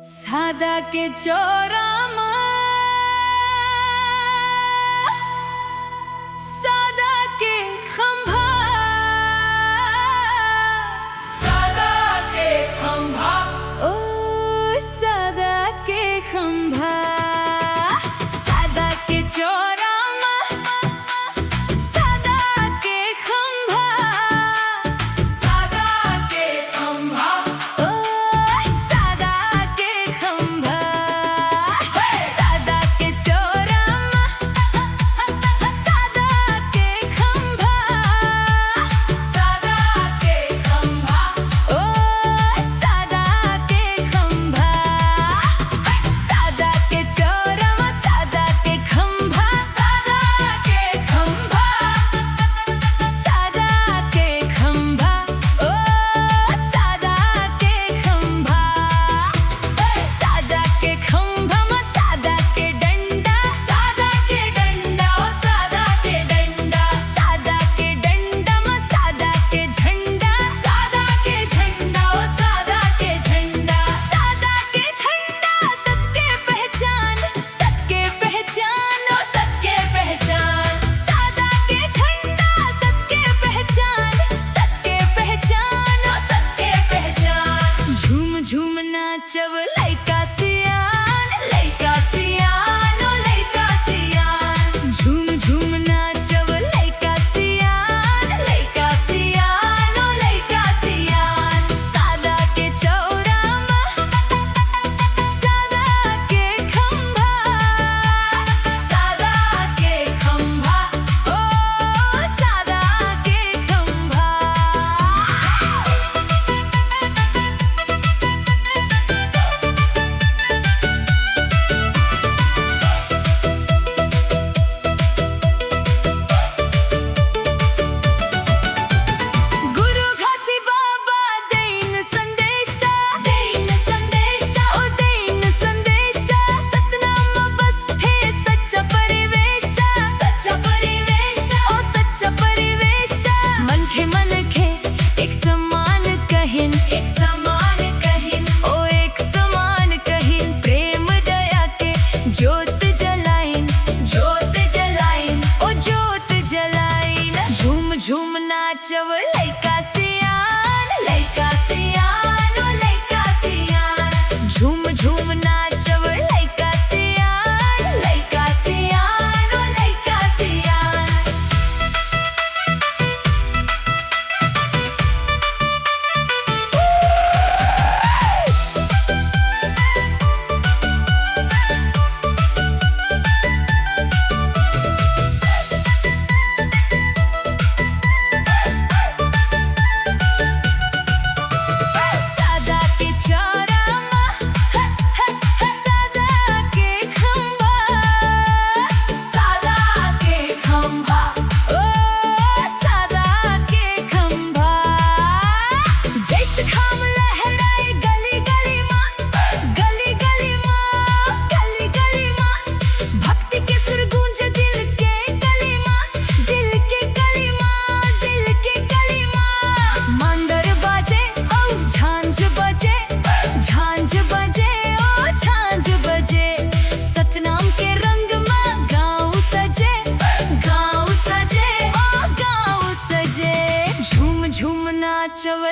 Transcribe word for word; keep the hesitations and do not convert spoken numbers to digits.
सादा के चौरा म सादा के खंभा। सादा के खंभा। ओ सादा के खंभा। सादा के चौरा म सादा के खंभा। सादा के खंभा। ओ सादा के खंभा। सादा के चौरा म सादा के खंभा। सादा के खंभा। ओ सादा के खंभा। सादा के चौरा म सादा के खंभा। सादा के खंभा। सादा के खंभा। ओ सादा के खंभा। सादा के खंभा म सादा के डंडा। सादा के डंडा। ओ सादा के डंडा। सादा के डंडा म सादा के झंडा। सादा के झंडा। ओ सादा के झंडा। सादा के झंडा सत के पहचान। सत के पहचान। ओ सत के पहचान। सादा के झंडा सत के पहचान। सत के पहचान। ओ सत के पहचान। झूम झूम नाचव लइका सियान। लइका सियान। ओ लइका सियान। झूम झूम नाचव लइका सियान। लइका सियान। ओ लइका सियान। सादा के चौरा म सादा के खंभा। सादा के खंभा। ओ सादा के खंभा। गुरु घासी बाबा देइन संदेशा। देइन संदेशा। ओ देइन संदेशा। सतनाम बसथे सच्चा परिवेशा। सच्चा परिवेशा। ओ सच्चा परिवेशा। मनखे मनखे एक समान कहिन। एक समान कहिन। ओ एक समान कहिन। प्रेम दया के जोत जलाइन। जोत जलाइन। ओ जोत जलाइन। झूम झूम नाचव लइका सियान। लइका सियान। ओ लइका सियान। झूम झूम नाचव लइका सियान। लइका सियान। ओ लइका सियान। सादा के चौरा म, ह, ह, ह, सादा के खंभा। सादा के खंभा। ओ सादा के खंभा। जैत घाम लहराए गली गली मा, गली गली मा, गली गली मा। भक्ति के सुर गूंजे दिल के गली मा, दिल के गली मा, दिल के गली मा। मांदर बाजे, ओ झांझ बजे, झांझ बजे, ओ झांझ बजे। सतनाम के रंग मा गांव सजे, गांव सजे, ओ गांव सजे। झूम झूम नाचव